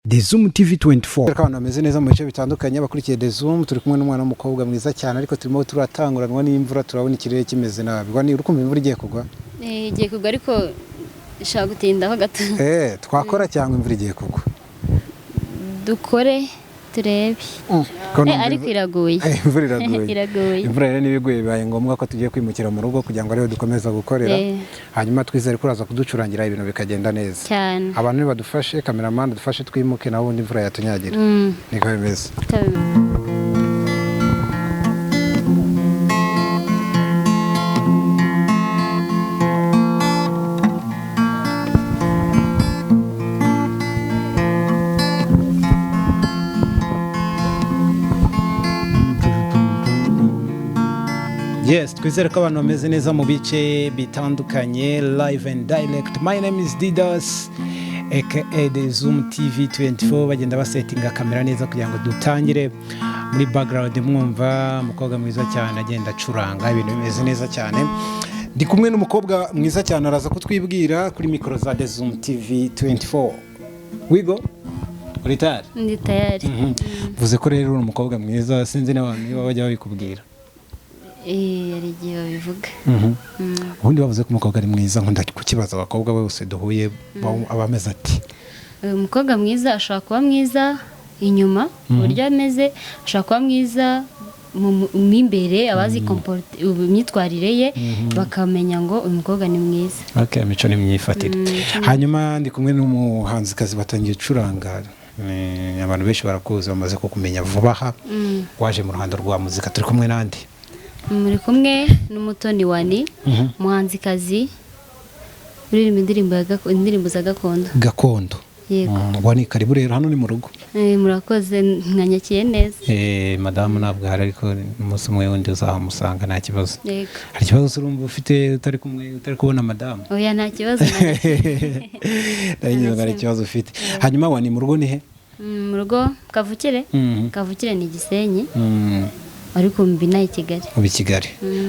The Zoom TV 24. Reka abantu bameze neza mu bice bitandukanye bakurikiye The Zoom. Turi kumwe n'umwana w'umukobwa mwiza cyane, ariko turimo turatanguranwa n'imvura, turabona ikirere kimeze nabi. Wani, uri kumva imvura igiye kugwa? Eh, igiye kugwa, ariko ishaka gutindaho gato. Eh, twakora cyangwa imvura igiye kugwa? Dukore turebe. Ko Eh, numva ariko iraguye. Eh, imvura iraguye. Iraguye. Imvura rero niba iguye, bibaye ngombwa ko tugiye kwimukira mu rugo kugira ngo ariho dukomeza gukorera. Hanyuma twizere ko uraza kuducurangira ibintu bikagenda neza. Cyane. Abantu nibadufashe, cameraman adufashe twimuke, naho ubundi imvura yatunyagira. Niko bimeze. Yes, twizere ko abantu bameze neza mu bice bitandukanye, live and direct. My name is Didas aka The Zoom TV 24. Bagenda basetinga kamera neza kugira ngo dutangire. Muri background mwumva umukobwa mwiza cyane agenda acuranga, ibintu bimeze neza cyane. Ndi kumwe n'umukobwa mwiza cyane, araza kutwibwira kuri mikoro za The Zoom TV 24. Wigo, uri tayari? Ndi tayari. Mvuze ko rero uri umukobwa mwiza, sinzi n'abantu niba bajya babikubwira. Eh, hari igihe babivuga. Ubundi bavuze ko umukobwa ari mwiza, nkunda kukibaza abakobwa bose duhuye, aba ameze ati? Uyu mukobwa mwiza ashobora kuba mwiza inyuma uburyo ameze, ashobora kuba mwiza mu imbere, abazi imyitwarire ye bakamenya ngo uyu mukobwa ni mwiza. Okay, imico n'imyifatire. Hanyuma ndi kumwe n'umuhanzikazi batangiye gucuranga. Abantu benshi barakuzi, bamaze kukumenya vuba aha. Waje mu ruhando rwa muzika. Turi kumwe n'andi? Muri kumwe n'Umutoni Wani, umuhanzikazi uririmba indirimbo za gakondo. Gakondo. Yego. Wani, karibu rero, hano ni mu rugo. Eh, murakoze, mwanyakiye neza. Eh, madamu ntabwo ahari, ariko umunsi umwe wundi uzahamusanga, nta kibazo. Yego. Hari ikibazo se urumva ufite utari kumwe, utari kubona madamu? Oya, nta kibazo na kimwe. Nari hari ikibazo ufite. Hanyuma Wani, mu rugo ni he? Mu rugo kavukire. Kavukire ni Gisenyi, ariko mbi i Kigali. Uba i Kigali.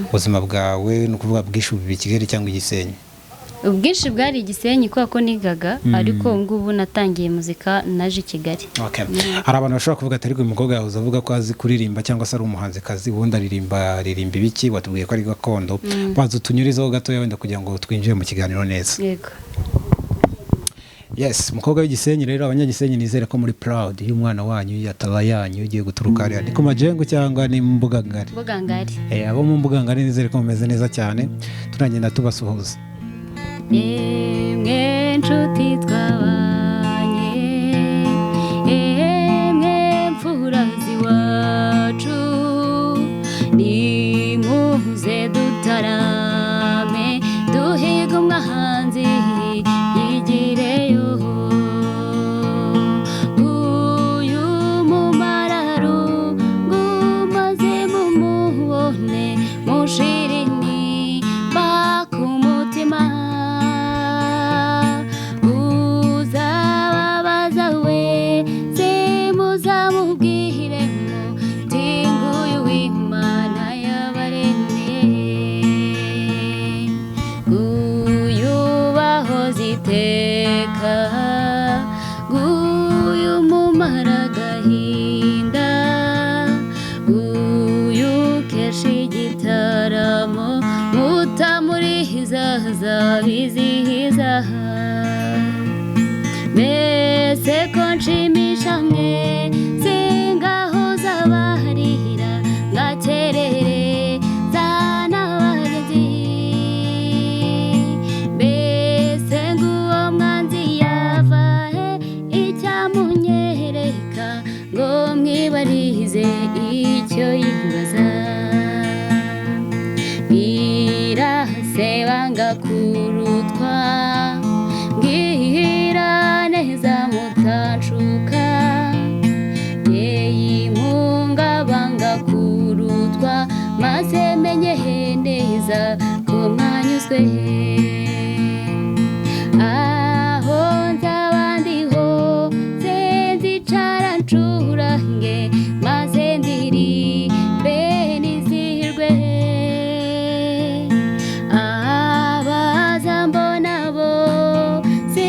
Ubuzima bwawe ni ukuvuga bwinshi uba i Kigali cyangwa i Gisenyi? Ubwinshi bwari Igisenyi kubera ko nigaga, ariko ubu ngubu natangiye muzika, naje i Kigali. Okay. Hari abantu bashobora kuvuga ati: "Ariko uyu mukobwa yahoze avuga ko azi kuririmba cyangwa se ari umuhanzikazi, ubundi aririmba ibiki?" Watubwiye ko ari gakondo. Banza utunyurizeho gatoya wenda kugira ngo twinjire mu kiganiro neza. Yego. Yes, umukobwa w'Igisenyi rero, abanyagisenyi nizere ko muri proud y'umwana wanyu, ya talent yanyu ugiye guturuka hariya. Ni ku Majengo cyangwa ni mu Mbuga Ngari? Mbuga Ngari. Eh, abo mu Mbuga Ngari nizere ko mumeze neza cyane, tunagenda tubasuhuza. Emwe nshuti twabanye, emwe mfura z'iwacu, nimuze dutarame, duhiga umwahanzi yigireyo. Uyu mumararungu maze mumubone, mushirini bakumutima, uzababaza wese muzamubwire muti: "Nguyu w'Imana yabaremye, nguyu bahoze iteka, nguyu mumara agahinda, nguyu kesha igitaramo mutamurihiza bizihiza." Mbese ko nshimisha mwe singahoza abaharira ngakerereza n'abagenzi, mbese nguwo mwanzi yava he icyamunyereka ngo mwibarize icyo yibaza? Mbwira se banga kurutwa, mbwira neza mutanshuka, yeyi impunga banga kurutwa, maze menye neza ko mwanyuzwe. Aho nzaba ndi hose nzicara ncurange, maze ndirimbe nizihirwe. Abaza mbona bose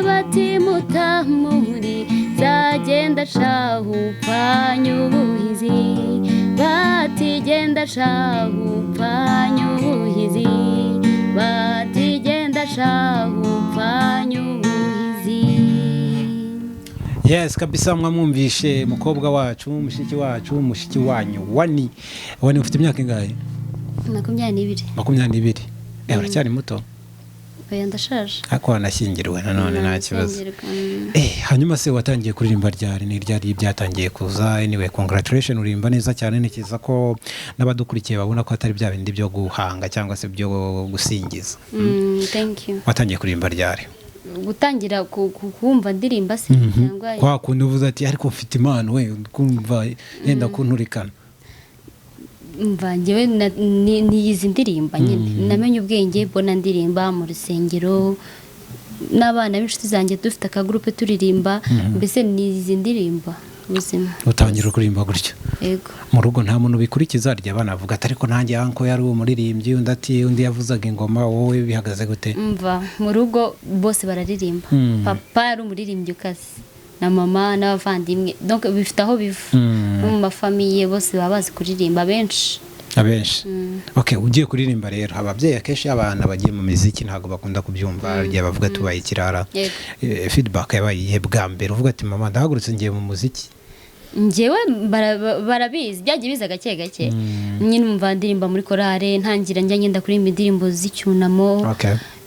bati mutamuri za. genda shahu upfanye ubuhizi, bati genda shahu upfanye ubuhizi, bati genda shahu upfanye ubuhizi. Yes, kabisa, mwamwumvishe mukobwa wacu, mushiki wacu, mushiki wanyu Wani. Wani, ufite imyaka ingahe? 22. 22. Uracyari muto. Oya, ndashaje. Ariko wanashyingiriwe nanone, nta kibazo. Nashyingirwa. Hanyuma se watangiye kuririmba ryari? Ni ryari byatangiye kuza? Anyway, congratulation, uririmba neza cyane. Ntekereza ko n'abadukurikiye babona ko atari bya bindi byo guhanga cyangwa se byo gusingiza. Thank you. Watangiye kuririmba ryari? Gutangira kumva ndirimba se cyangwa? Kwa kundi uvuze ati: "Ariko mfite impano we", kumva yenda kunturikana. Mva, njyewe niyizi ndirimba nyine, namenye ubwenge mbona ndirimba mu rusengero n'abana b'inshuti zanjye, dufite akagurupe turirimba. Mbese niyizi ndirimba ubuzima. Utangira kuririmba gutyo? Yego. Mu rugo nta muntu ubikurikiza? Rya abana bavuga ati: "Ariko nanjye uncle yari umuririmbyi", undi ati: "Undi yavuzaga ingoma". Wowe bihagaze gute? Mva, mu rugo bose bararirimba. Papa yari umuririmbyi ukaze, na mama n'abavandimwe. Donc bifite aho biva. No mu mafamiye bose baba bazi kuririmba benshi. Abenshi. Okay, ugiye kuririmba rero, ababyeyi, akenshi iyo abana bagiye mu miziki ntabwo bakunda kubyumva, igihe bavuga tubaye ikirara. Yego. Feedback yabaye iyihe bwa mbere uvuga ati: "Mama, ndahagurutse ngiye mu muziki"? Njyewe barabizi, byagiye biza gake gake nyine. Umva, ndirimba muri korale, ntangira njya ngenda kuririmba indirimbo z'icyunamo.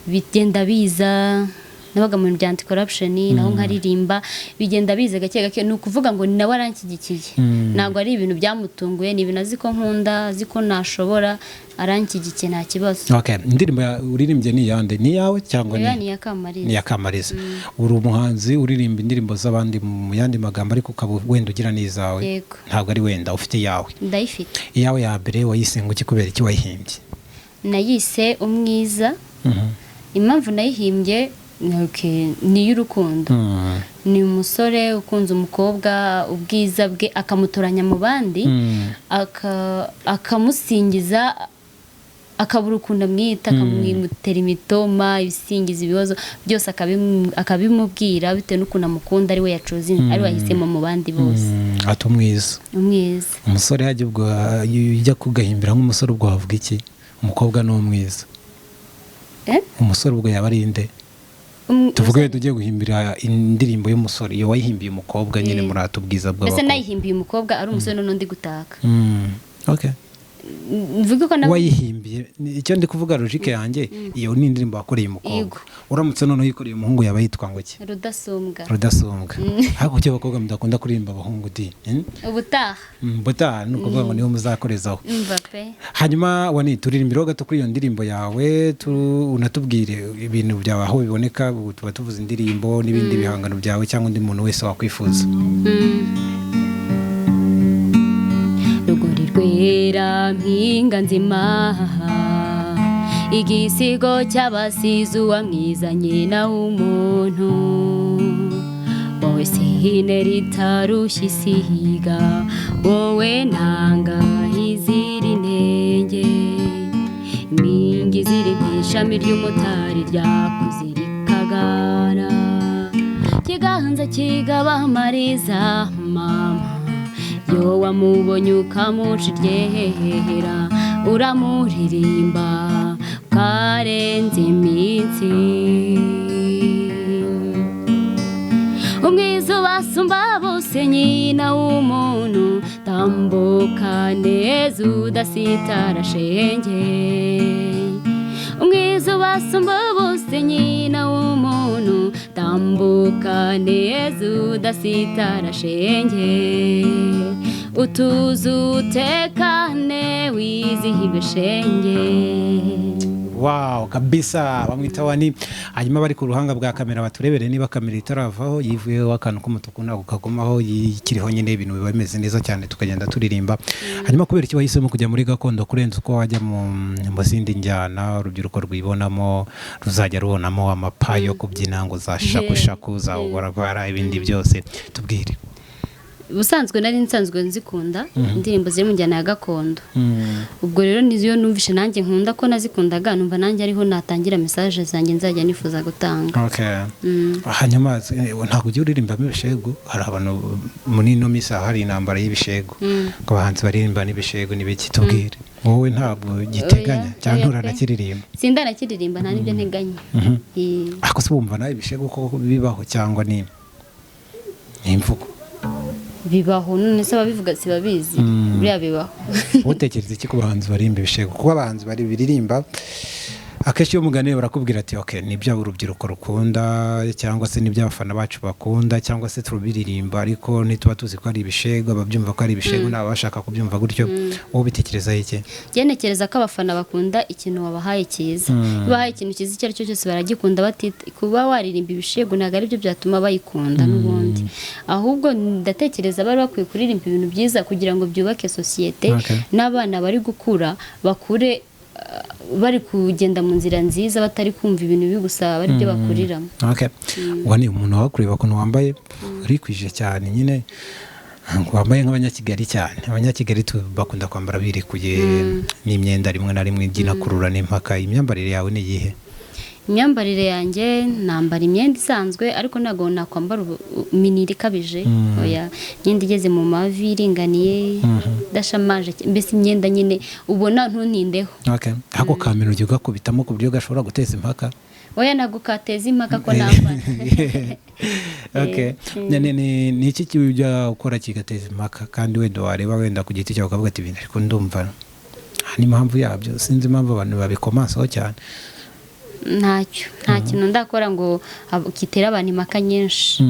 Bigenda biza, nabaga mu bintu bya anti corruption, naho nkaririmba. Bigenda biza gake gake. Ni ukuvuga ngo ni nawe aranshyigikiye. Ntabwo ari ibintu byamutunguye, ni ibintu azi ko nkunda, azi ko nashobora, aranshyigikiye, nta kibazo. Okay, indirimbo uririmbye ni iyande? Ni iyawe cyangwa Oya, ni ni iya Kamariza. Ni iya Kamariza. Uri umuhanzi uririmba indirimbo z'abandi mu yandi magambo, ariko ukaba wenda ugira n'izawe? Yego. Ntabwo ari wenda, ufite iyawe? Ndayifite. Iyawe ya mbere wayise ngo iki? Kubera iki wayihimbye? Nayise Umwiza. Impamvu nayihimbye okay, ni iy'urukundo. Ni umusore ukunze umukobwa, ubwiza bwe akamutoranya mu bandi, akamusingiza, akabura ukuntu amwita, akamutera imitoma, ibisingiza, ibibazo byose akabimubwira bitewe n'ukuntu amukunda, ari we yacuze, ari we yahisemo mu bandi bose. Ati Umwiza. Umwiza. Umusore hajya ubwo ujya kugahimbira nk'umusore, ubwo wavuga iki? Umukobwa ni umwiza. Eh? Umusore ubwo yaba ari inde? Tuvuge wenda ugiye guhimbira indirimbo y'umusore, iyo wayihimbiye umukobwa nyine, murata ubwiza Mbese bw'abakobwa. nayihimbiye umukobwa, ari umusore none undi gutaka. Okay. Mvuge ko nawe Wayihimbiye, icyo ndi kuvuga, logique yanjye, iyo ni indirimbo wakoreye umukobwa. Yego. Uramutse noneho uyikoreye umuhungu, yaba yitwa ngo iki? Rudasumbwa. Rudasumbwa. Ariko kuki abakobwa mudakunda kuririmba abahungu di? Ubutaha. Ubutaha, ni ukuvuga ngo niho muzakorezaho. Umva pe. Hanyuma Wani, turirimbiraho gato kuri iyo ndirimbo yawe, unatubwire ibintu byawe aho biboneka. Ubu tuba tuvuze indirimbo n'ibindi bihangano byawe cyangwa undi muntu wese wakwifuza. Rugori rwera, mpinga nzima, igisigo cy'abasizi, uwa mwiza, nyina w'umuntu, wowe sihine ritarushya isiga, wowe ntanga izira inenge, impingi ziri mu ishami ry'umutari ryakuze rikagara, kiganza kigaba amariza, mama yo wamubonye ukamuca iryehera, uramuririmba ukarenza iminsi. Umwiza ubasumba bose, nyina w'umuntu, tambuka neza udasitara shenge. Umwiza ubasumba bose, nyina w'umuntu, tambuka neza udasitara shenge, utuze utekane wizihirwe shenge. Wow, kabisa, bamwita Wani. Hanyuma bari ku ruhanga bwa kamera baturebere niba kamera itaravaho, yivuyeho akantu k'umutuku ntabwo kagumaho, ikiriho nyine ibintu biba bimeze neza cyane, tukagenda turirimba. Hanyuma kubera iki wahisemo kujya muri gakondo kurenza uko wajya mu zindi njyana urubyiruko rwibonamo, ruzajya rubonamo amapa yo kubyina ngo za shakushaku, za ugoragwara, ibindi byose? Tubwire. Ubusanzwe nari nsanzwe nzikunda, indirimbo ziri mu njyana ya gakondo. Ubwo rero nizo numvishe nanjye nkunda, ko nazikundaga, numva nanjye ariho natangira message zanjye nzajya nifuza gutanga. Okay. Hanyuma ntabwo ujya uririmbamo ibishegu? Hari abantu muri ino minsi hari intambara y'ibishegu, ngo abahanzi baririmba n'ibishegu n'ibiki. Tubwire, wowe ntabwo giteganya Oya, cyangwa oya pe. nturanakiririmba? Sindanakiririmba, nta n'ibyo nteganya. Ariko se wumva nawe ibishegu ko bibaho cyangwa ni imvugo? Bibaho, none se ababivuga si babizi? Buriya bibaho. Utekereza iki ku bahanzi baririmba ibishegu? Kuko abahanzi bari biririmba akenshi iyo muganiye barakubwira ati: "Ok, nibyo urubyiruko rukunda, cyangwa se nibyo abafana bacu bakunda, cyangwa se turabiririmba, ariko ntituba tuzi ko ari ibishegu. Ababyumva ko ari ibishegu nabo bashaka kubyumva gutyo." Wowe ubitekerezaho iki? Njye ntekereza ko abafana bakunda ikintu wabahaye cyiza. Iyo ubahaye ikintu cyiza icyo ari cyo cyose baragikunda. Batita kuba waririmba ibishegu ntabwo aribyo byatuma bayikunda n'ubundi. Ahubwo ndatekereza bari bakwiye kuririmba ibintu byiza kugira ngo byubake sosiyete, n'abana bari gukura bakure bari kugenda mu nzira nziza, batari kumva ibintu bibi gusa bari byo bakuriramo. Okay. Ubwo ni umuntu wakureba ukuntu wambaye, urikwije cyane nyine, wambaye nk'Abanyakigali cyane. Abanyakigali bakunda kwambara birekuye n'imyenda rimwe na rimwe iginakurura n'impaka. Imyambarire yawe ni iyihe? Imyambarire yanjye, nambara imyenda isanzwe, ariko ntabwo nakwambara mini ikabije, oya. Imyenda igeze mu mavi, iringaniye, idashamaje, mbese imyenda nyine ubona ntunindeho. Okay. Ako kamera ujya ugakubitamo ku buryo gashobora guteza impaka? Oya, ntabwo kateza impaka ko nambara. Okay. Ni iki ujya ukora kigateza impaka, kandi wenda wareba wenda ku giti cyawe ukavuga ati: "Ibintu ariko ndumva nta n'impamvu yabyo, sinzi impamvu abantu babikomansaho cyane"? Ntacyo, nta kintu ndakora ngo gitere abantu impaka nyinshi.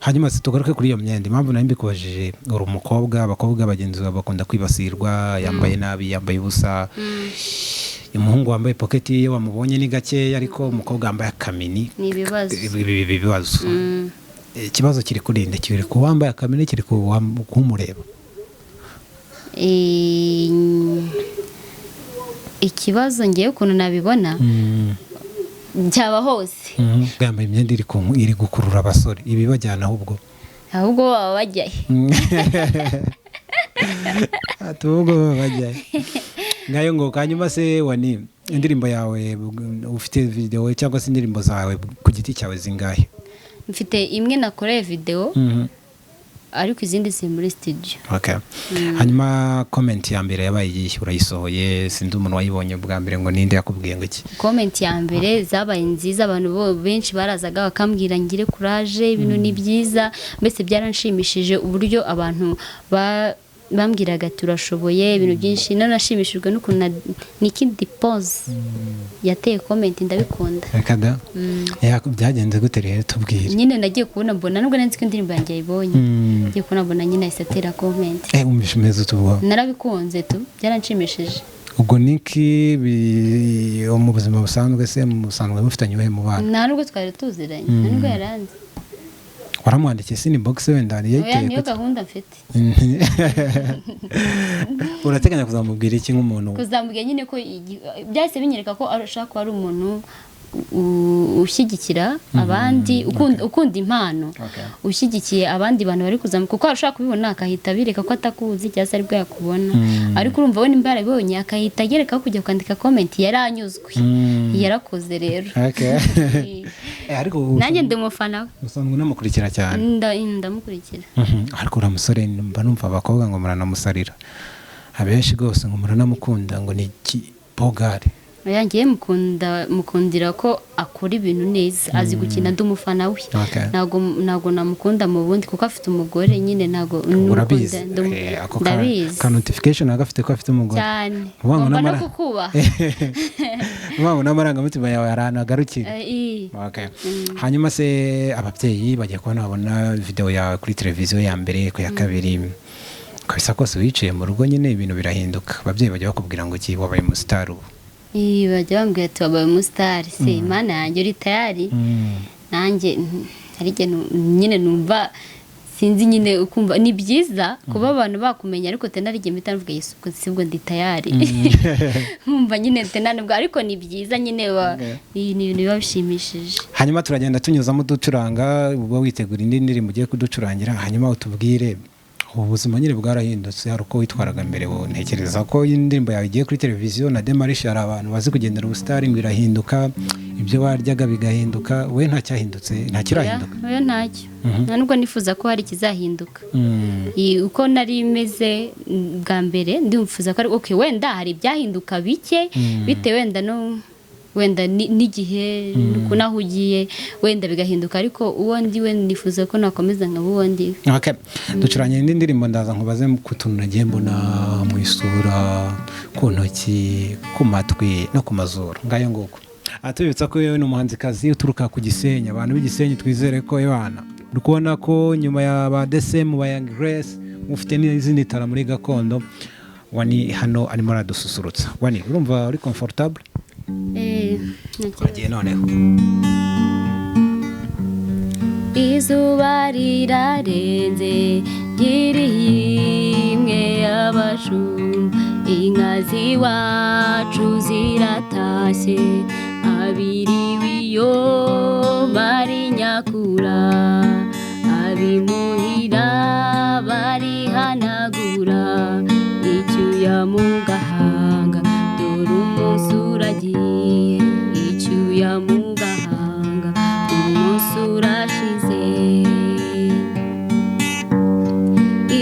Hanyuma se tugaruke kuri iyo myenda. Impamvu nari mbikubajije, uri umukobwa, abakobwa bagenzi bawe bakunda kwibasirwa: yambaye nabi, yambaye ubusa. Umuhungu wambaye poketi iyo wamubonye ni gakeya, ariko umukobwa wambaye akamini Ni ibibazo. ibi bibazo. Ikibazo kiri kuri nde? Kiri ku wambaye akamini, kiri ku kumureba? Ikibazo ngewe ukuntu nabibona, byaba hose. Yambaye imyenda iri gukurura abasore, ibi bajyana ahubwo. Ahubwo baba bajyahe? Ati ubwo baba bajyahe? Ngayo ngo. Hanyuma se wani indirimbo yawe ufite video, cyangwa se indirimbo zawe ku giti cyawe zingahe? Mfite imwe nakoreye video, ariko izindi ziri muri studio. Okay. Hanyuma comment ya mbere yabaye iyihe urayisohoye? Sinzi umuntu wayibonye bwa mbere, ngo ninde, yakubwiye ngo iki? Comment ya mbere zabaye nziza. Abantu bo benshi barazaga bakambwira ngire courage, ibintu ni byiza. Mbese byaranshimishije uburyo abantu bambwiraga turashoboye ibintu byinshi. Nanashimishijwe n'ukuntu na Niki Dimpoz yateye comment, ndabikunda. Reka da! Byagenze gute rero? Tubwire. Nyine nagiye kubona mbona, nubwo nari nzi ko indirimbo yanjye yayibonye, ngiye kubona mbona nyine ahise atera comment. Wumvishe umeze ute ubwo? Narabikunze tu, byaranshimishije. Ubwo Niki mu buzima busanzwe se musanzwe mufitanye ubuhe mubano? Nta nubwo twari tuziranye, nta nubwo yaranze. Waramwandikiye se inbox wenda? Oya. Yayiteye Niyo kuki? gahunda mfite. Urateganya kuzamubwira iki nk'umuntu? Kuzamubwira nyine ko byahise binyereka ko ashobora kuba ari umuntu ushyigikira abandi, ukunda impano, ushyigikiye abandi bantu bari kuzamuka, kuko ashobora kubibona akahita abireka ko atakuzi cyangwa se aribwo yakubona. Ariko urumva we nimba yarabibonye akahita agerekaho kujya kwandika comment, yaranyuzwe, yarakoze rero. Okay. Ariko Nanjye ndi umufana we. usanzwe unamukurikira cyane? Ndamukurikira. Ariko uriya musore mba numva abakobwa ngo muranamusarira, abenshi rwose ngo muranamukunda, ngo ni ikibogare. Oya, ngiye mukunda, mukundira ko akora ibintu neza, azi gukina, ndi umufana we. Ntabwo namukunda mu bundi kuko afite umugore nyine, ntabwo Urabizi? Ako Ndabizi. ka notification agafite ko afite umugore. Cyane. Uvuga ngo Ngomba no kukubaha. Uvuga ngo n'amarangamutima yawe hari ahantu agarukira. Okay. Hanyuma se ababyeyi bagiye kubona babona video yawe kuri televiziyo ya mbere, ku ya kabiri, kabisa kose wicaye mu rugo nyine ibintu birahinduka, ababyeyi bajya bakubwira ngo iki, wabaye umusitari ubu? Bajya bambwira ati: "Wabaye umusitari se mana yanjye, uri tayari?" Nanjye hari igihe nyine numva Sinzi nyine, ukumva ni byiza kuba abantu bakumenya, ariko tena ari igihe mpita mvuga: "Yesu, ubwo sibwo ndi tayari?" Nkumva nyine tena nibwo, ariko ni byiza nyine, ni ibintu biba bishimishije. Hanyuma turagenda tunyuzamo ducuranga, uba witegura indi ndirimbo ugiye kuducurangira. Hanyuma utubwire, ubu buzima nyine bwarahindutse, hari uko witwaraga mbere. Ubu ntekereza ko iyi ndirimbo yawe igiye kuri televiziyo na démarche, hari abantu bazi kugendera ubusitari ngo irahinduka, ibyo baryaga bigahinduka. We nta cyahindutse, nta kirahinduka? Oya, ntacyo. Nta nubwo nifuza ko hari ikizahinduka. Uko nari meze bwa mbere, ndifuza ko ari okay. Wenda hari ibyahinduka bike bitewe wenda no wenda n'igihe n'aho ugiye, wenda bigahinduka, ariko uwo ndi we nifuza ko nakomeza nkaba uwo ndi we. Okay. Ducuranye indi ndirimbo, ndaza nkubaze ku tuntu nagiye mbona mu isura, ku ntoki, ku matwi no ku mazuru. Ngayo nguko. Tubibutsa ko yewe ni umuhanzikazi uturuka ku Gisenyi. Abantu b'Igisenyi, twizere ko ebana uri kubona ko nyuma ya ba Desemu, ba Young Grace, mufite n'izindi tara muri gakondo. Wani hano arimo aradususurutsa. Wani, urumva uri comfortable? Eh, nta kibazo. Twagiye noneho. Izuba rirarenze, ngiriye imwe y'abashumba, inka z'iwacu ziratashye, abiriwe iyo bari nyakura, abimuhira barihanagura icyuya mu gahanga, dore umunsi uragiye, icyuya mu gahanga, umunsi urashize.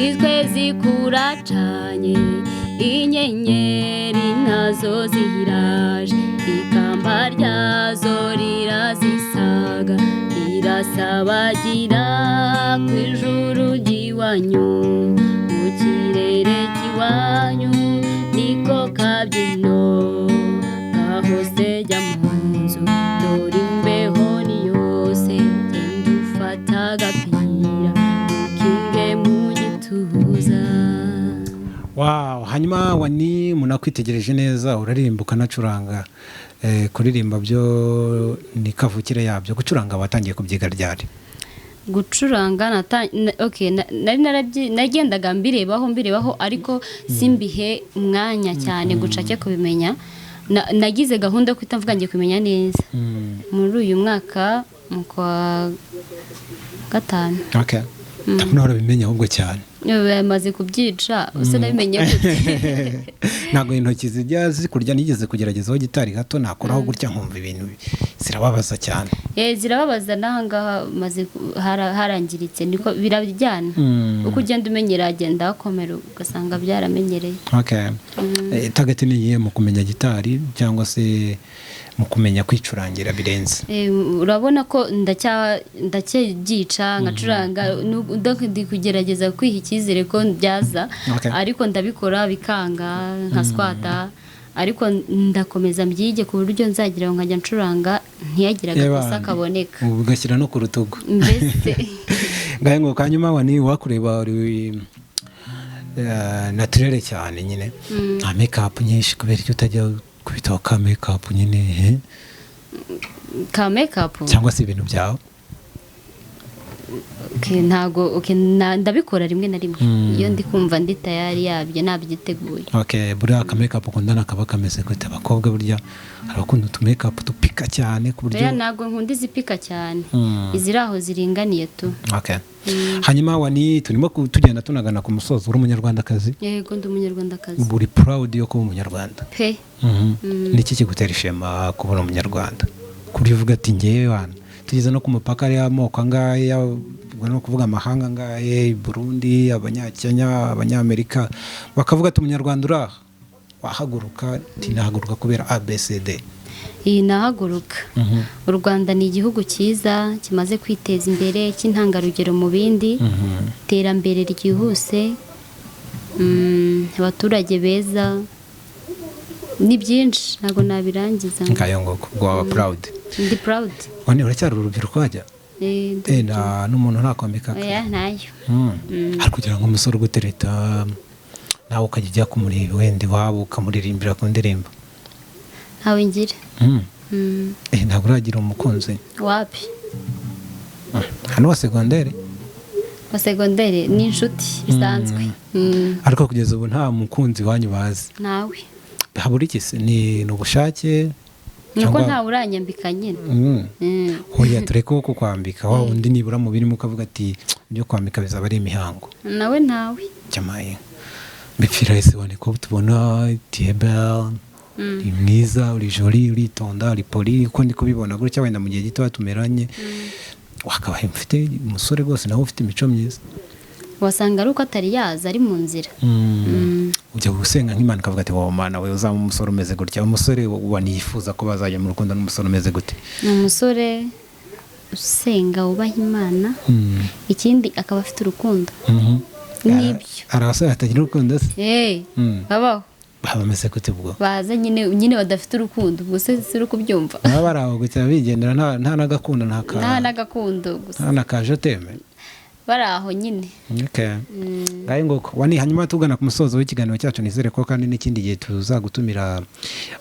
Ikwezi kuracanye, inyenyeri nazo ziraje, ikamba ryazo rirazisaga, rirasabagira ku ijuru ry'iwanyu, mu kirere cy'iwanyu niko kabyino. Ngaho se jya mu nzu, dore imbeho ni yose, genda ufata agapira ukinge mu gituza. Wow, hanyuma Wani, umuntu akwitegereje neza, uraririmba ukanacuranga. Kuririmba byo ni kavukire yabyo, gucuranga watangiye kubyiga ryari? Gucuranga okay, nari nagendaga mbirebaho mbirebaho, ariko simbihe umwanya cyane gucake kubimenya. Nagize gahunda yo kuhita mvuga ngiye kumenya neza muri uyu mwaka mu kwa gatanu. Okay. Ndabona warabimenya ahubwo cyane. Bamaze kubyica usa, nabimenye gute? Ntabwo intoki zijya zikurya? Nigeze kugeragezaho gitari gato, nakoraho gutya nkumva ibintu zirababaza cyane. Eh, zirababaza, n'ahangaha maze harangiritse, niko birajyana. Uko ugenda umenyera hagenda hakomera, ugasanga byaramenyereye. Okay. Target ni iyihe mu kumenya gitari cyangwa se mu kumenya kwicurangira birenze? Urabona ko ndacyabyica nkacuranga, donc ndi kugerageza kwiha icyizere ko byaza. Ariko ndabikora bikanga, nkaswata, ariko ndakomeza mbyige ku buryo nzagira ngo nkajya ncuranga ntiyagire agakosa kaboneka. Ubu ugashyira no ku rutugu. Mbese. Ngahe ngo kanyuma, Wani, wakureba uri naturelle cyane nyine, nta make-up nyinshi. Kubera icyo utajya kubitaho ka make-up nyine, eh? Ka make-up? Cyangwa se ibintu byawe. Okay, ntago, okay, ndabikora rimwe na rimwe iyo ndi kumva ndi tayari yabyo, nabyiteguye. Okay, buriya aka make-up ukundana kaba kameze gute? Abakobwa burya hari abakunda utu make-up dupika cyane ku buryo Oya, ntabwo nkunda izipika cyane, iziri aho ziringaniye tu. Okay. Hanyuma Wani, turimo tugenda tunagana ku musozo. Uri umunyarwandakazi? Yego, ndi umunyarwandakazi. Ubu uri proud yo kuba umunyarwanda? Pe. Niki kigutera ishema kubona umunyarwanda, ku buryo uvuga ati: "Ngewe wana tugeze no ku mupaka hariya amoko angahe, ubwo ni ukuvuga amahanga angahe, Burundi, Abanyakenya, Abanyamerika, bakavuga ati umunyarwanda uri aha," wahaguruka ati: "Nahaguruka kubera ABCD"? Iyi nahaguruka. U Rwanda ni igihugu cyiza kimaze kwiteza imbere, cy'intangarugero mu bindi, iterambere ryihuse, abaturage beza, ni byinshi ntabwo nabirangiza. Ngayo nguko, ubwo waba proud. Ndi proud. Wani, uracyari urubyiruko wajya? Eh, n'umuntu ntakwambika? Oya, ntayo. Hari kugira ngo umusore ugutereta nawe ukajya ujya kumureba wenda iwabo, ukamuririmbira ku ndirimbo? Ntawe ngira. Ntabwo uragira umukunzi? Wapi. Hano wa segonderi? Wa segonderi ni inshuti bisanzwe. Ariko kugeza ubu nta mukunzi wanyu bazi? Nawe. Habura iki se? Ni ubushake? Nuko Cyangwa ntawe uranyambika nyine. Hoya, tureke wo kukwambika, wa wundi nibura mu birimo ukavuga ati ibyo kwambika bizaba ari imihango. Nawe ntawe. Cyamaye bipfira ese wane ko tubona tiyebel uri mwiza, uri jolie, uritonda, uri poli, uko ndi kubibona gutya, wenda mu gihe gito tumeranye wakabaye mfite umusore rwose nawe ufite imico myiza. Wasanga ari uko atari yaza, ari mu nzira. Ujya gusenga nk'Imana ukavuga ati: "Wowe Mana we, uzaba umusore umeze gutya." Umusore wanifuza ko bazajya mu rukundo n'umusore umeze gute? Ni umusore usenga, wubaha Imana, ikindi akaba afite urukundo. Nibyo. Hari abasore batagira urukundo se? Eh, babaho. Baba bameze gute ubwo? Baza nyine nyine badafite urukundo, ubwo se si uri kubyumva? Baba bari aho gutya bigendera, nta n'agakundo, nta ka Nta n'agakundo gusa. Nta na ka je t'aime. Bari aho nyine. Okay. Ngahe nguko wani. Hanyuma tugana ku musozo w'ikiganiro cyacu, nizere ko kandi n'ikindi gihe tuzagutumira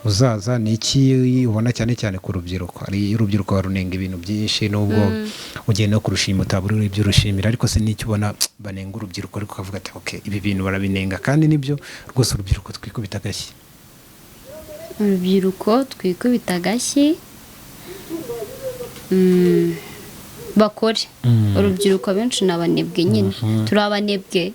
uzaza. Ni iki ubona cyane cyane ku rubyiruko? Hari urubyiruko barunenga ibintu byinshi, nubwo ugenda no kurushima utabura ibyo urushimira, ariko se n'icyo ubona banenga urubyiruko ariko ukavuga ati: "Okay, ibi bintu barabinenga kandi nibyo rwose, urubyiruko twikubita agashyi"? Urubyiruko twikubita agashyi. Bakore. Urubyiruko abenshi ni abanebwe nyine, turi abanebwe,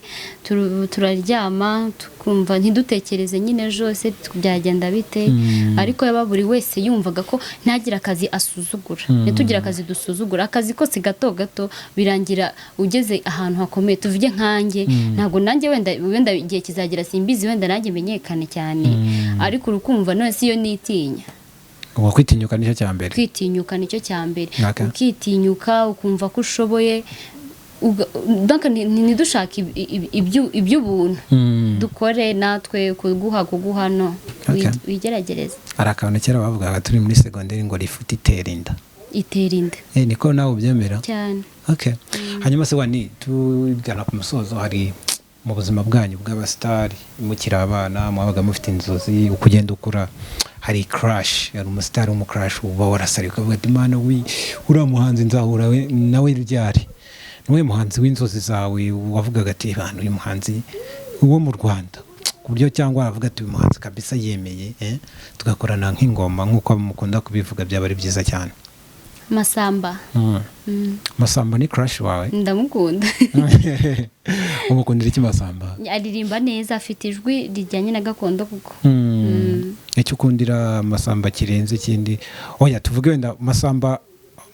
turaryama tukumva ntidutekereze nyine ejo se byagenda bite. Ariko yaba buri wese yumvaga ko ntagire akazi asuzugura, ntitugire akazi dusuzugura, akazi kose gato gato birangira ugeze ahantu hakomeye. Tuvuge nkanjye, ntabwo nanjye wenda igihe kizagera, simbizi, wenda nanjye menyekane cyane, ariko urukumva none si yo nitinya. Ubu kwitinyuka nicyo cya mbere. Kwitinyuka nicyo cya mbere. Okay. Ukitinyuka ukumva ko ushoboye, donc ntidushake iby'ubuntu, dukore natwe kuguha no wigeragereze. Hari akantu kera bavugaga turi muri segonderi ngo rifuti itera inda. Itera inda. Eh, niko nawe ubyemera? Cyane. Okay. Hanyuma se wani, tugana ku musozo, hari mu buzima bwanyu bw'abasitari, mukiri abana mwabaga mufite inzozi, uko ugenda ukura hari crush, hari umusitari w'umucrush uba warasariye ukavuga ati: "Mana wi, uriya muhanzi nzahura nawe ryari?" Niwe muhanzi w'inzozi zawe wavugaga ati: "Bantu, uyu muhanzi wo mu Rwanda," ku buryo cyangwa wavuga ati: "Uyu muhanzi kabisa yemeye, tugakorana nk'ingoma," nk'uko mukunda kubivuga, byaba ari byiza cyane? Masamba. Masamba ni crush wawe? Ndamukunda. Umukundira iki Masamba? Aririmba neza, afite ijwi rijyanye na gakondo kuko. Icyo ukundira Masamba kirenze ikindi? Oya, tuvuge wenda Masamba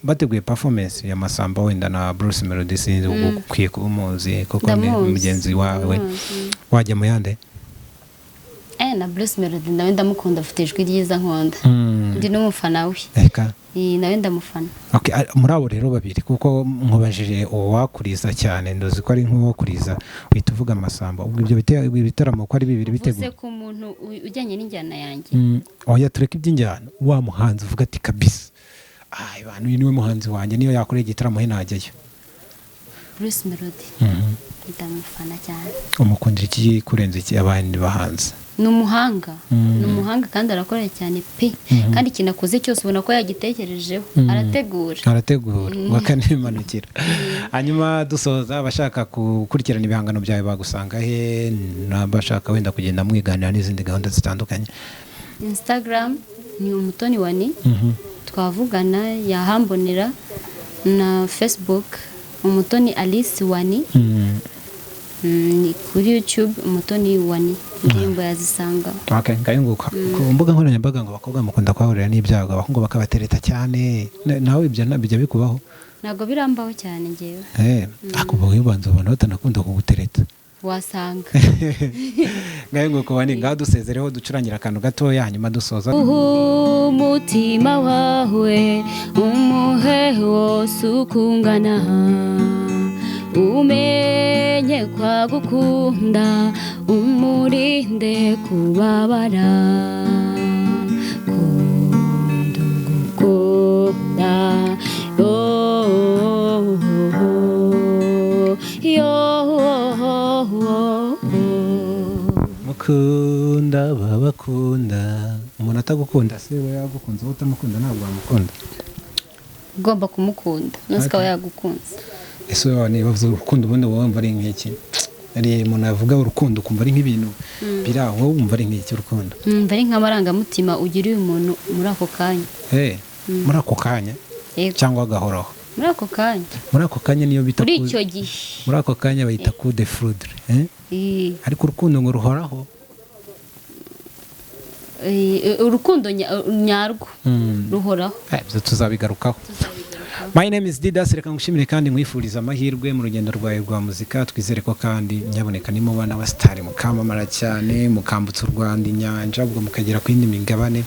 bateguye performance ya Masamba wenda na Bruce Melody, sinzi, ubwo ukwiye kuba umuzi kuko ni Ndamuzi. mugenzi wawe. Ndamuzi. Wajya mu yande? Eh, na Bruce Melody nawe ndamukunda, afite ijwi ryiza nkunda. Ndi n'umufana we. Eka. Eh, nawe ndamufana. Okay, muri abo rero babiri, kuko nkubajije uwakuriza cyane, nduzi ko ari nk'uwakuriza uhita uvuga Masamba, ubwo ibyo ibitaramo ko ari bibiri Uvuze biteguye ku muntu ujyanye n'injyana yanjye? Oya, tureke iby'injyana, wa muhanzi uvuga ati: "Kabisa, ah, bantu, uyu niwe muhanzi wanjye, niyo yakoreye igitaramo he najyayo." Bruce Melody. Ndamufana cyane. Umukundira iki kurenza iki abandi bahanzi? Ni umuhanga, ni umuhanga kandi arakora cyane pe, kandi ikintu akoze cyose ubona ko yagitekerejeho, arategura. Arategura bakanimanukira. Hanyuma dusoza, abashaka gukurikirana ibihangano byawe bagusanga he, n'abashaka wenda kugenda mwiganira n'izindi gahunda zitandukanye? Instagram ni Umutoni Wani, twavugana yahambonera, na Facebook Umutoni Alice Wani. Ni kuri YouTube Umutoni Wani, indirimbo yazisanga. Okay, ngayunguka ku mbuga nkoranyambaga ngo abakobwa mukunda kuhahurira n'ibyago, abahungu bakabatereta cyane. Nawe ibyo bijya bikubaho? Ntabwo birambaho cyane ngewe. Eh, ariko ubu ubanza ubona batanakunda kugutereta. Wasanga. Ngayo nguko wani, ngaho dusezereho, ducurangira akantu gatoya, hanyuma dusoza. Umutima wawe umuhe wose ukungana, umenye kwagukunda, umurinde kubabara. Kunda gukunda, yo yo. Mukunda babakunda. Umuntu atagukunda se, we yagukunze, wowe utamukunda ntabwo wamukunda? Ugomba kumukunda nose ukaba yagukunze. Ese wowe niba bavuze urukundo, ubundi wowe wumva ari nk'iki? Hari umuntu yavuga urukundo ukumva ari nk'ibintu biri aho. Wowe wumva ari nk'iki urukundo? Numva ari nk'amarangamutima ugiriye umuntu muri ako kanya. Muri ako kanya? Yego. Cyangwa agahoraho? Muri ako kanya. Muri ako kanya niyo bita Muri icyo gihe. Muri ako kanya bayita coup de foudre, eh? Eh, Ariko urukundo ngo ruhoraho. Urukundo nyarwo ruhoraho. Ibyo tuzabigarukaho. My name is Didas. Reka ngushimire kandi nkwifuriza amahirwe mu rugendo rwawe rwa muzika. Twizere ko kandi nyaboneka nimuba n'abasitari, mukamamara cyane, mukambutsa u Rwanda inyanja, ubwo mukagera ku yindi migabane,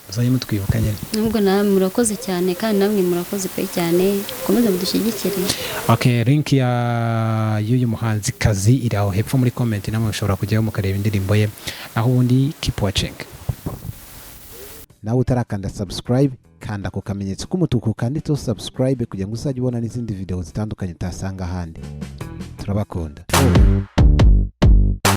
muzajye mutwibuka nyine. Nubwo nawe murakoze cyane, kandi namwe murakoze pe cyane, mukomeze mudushyigikire. Okay, link ya y'uyu muhanzikazi iri aho hepfo muri comment, namwe mushobora kujyayo mukareba indirimbo ye. Naho ubundi, keep watching. Nawe utarakanda subscribe, kanda ku kamenyetso k'umutuku kanditseho subscribe kugira ngo uzajye ubona n'izindi video zitandukanye utasanga ahandi. Turabakunda.